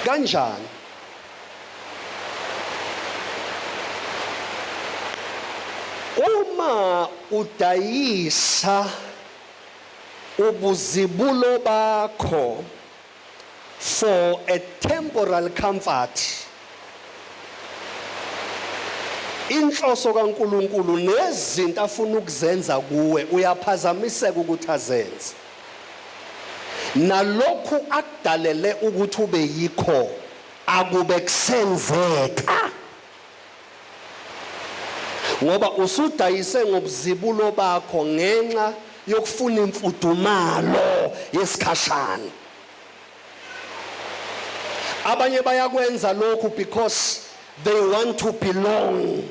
Kanjani? Uma udayisa ubuzibulo bakho for a temporal comfort, inhloso kaNkuluNkulu nezinto afuna ukuzenza kuwe uyaphazamiseka ukuthi azenze. Nalokhu akudalele ukuthi ube yikho akube kusenzeka ngoba usudayise ngobuzibulo bakho ngenxa yokufuna imfudumalo yesikhashana. Abanye bayakwenza lokhu because they want to belong,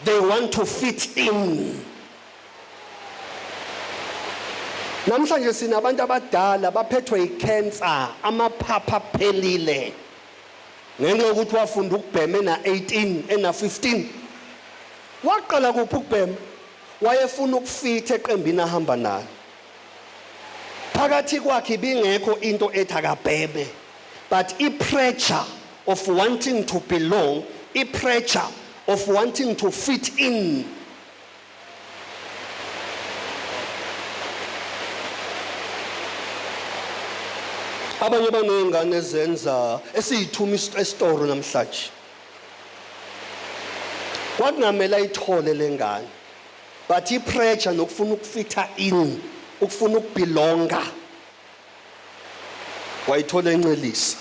they want to fit in. Namhlanje sinabantu abadala baphethwe icancer, amaphapha aphelile ngenxa yokuthi wafunda ukubhema ena-18, ena-15. Waqala kuphi ukubhema? Wayefuna ukufitha eqembini ahamba nalo. Phakathi kwakhe ibingekho into ethi akabheme, but i-pressure of wanting to belong, i-pressure of wanting to fit in. Abanye baney'ngane ezenza esiyithuma esitoro namhlanje. Kwakungamele ayithole le ngane, but i-pressure nokufuna ukufitha in, ukufuna ukubhilonga, wayithola encelisa.